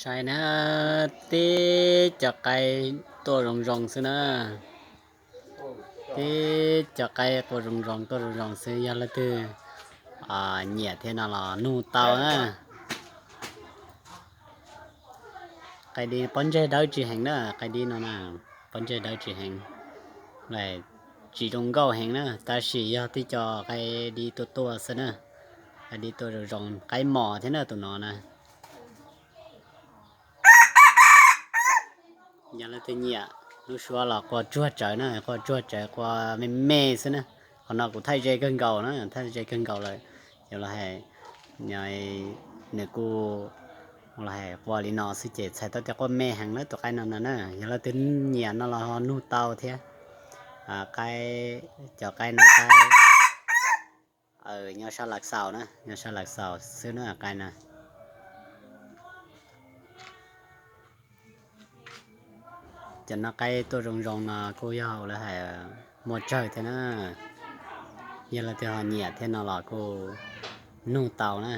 Saib na, tib co qaib tuaj zoo zoo xwb na. Tib co qaib quaj zoo zoo tuaj zoo zoo xwb, yog leej twg nyiam thiab no los nug tau na. Qaib dib pob ntseg dawb tsis heev na, qaib dib no na, pob ntseg dawb tsis heev, tsis zoo nkauj heev na, tab sis yog tib co qaib dib tuaj tuaj xwb na. Qaib dib tuaj zoo zoo, qaib mos thiab na tus no na. Yog leej twg nyiam lub suab los quaj tsuag tsawv na, quaj tsuag tsawv, quaj me me xwb na. Qhov no kuv thaij ze kawg nkaus na, thaij ze kawg nkaus lawm. Yog los hais, nws kuj los hais quaj li no xwb ces txhais tau tias quaj me heev lawm tus qaib no no na. Yog leej twg nyiam no los ho nug tau thiab. Qaib, cov qaib no qaib nyob sab Lav Xaus na, nyob sab Lav Xaus xwb na qaib na. Cov no qaib tuaj zoo zoo no kuj yog lawv hais muaj tsawg thiab na. Yog leej twg ho nyiam thiab no los kuj nug tau na.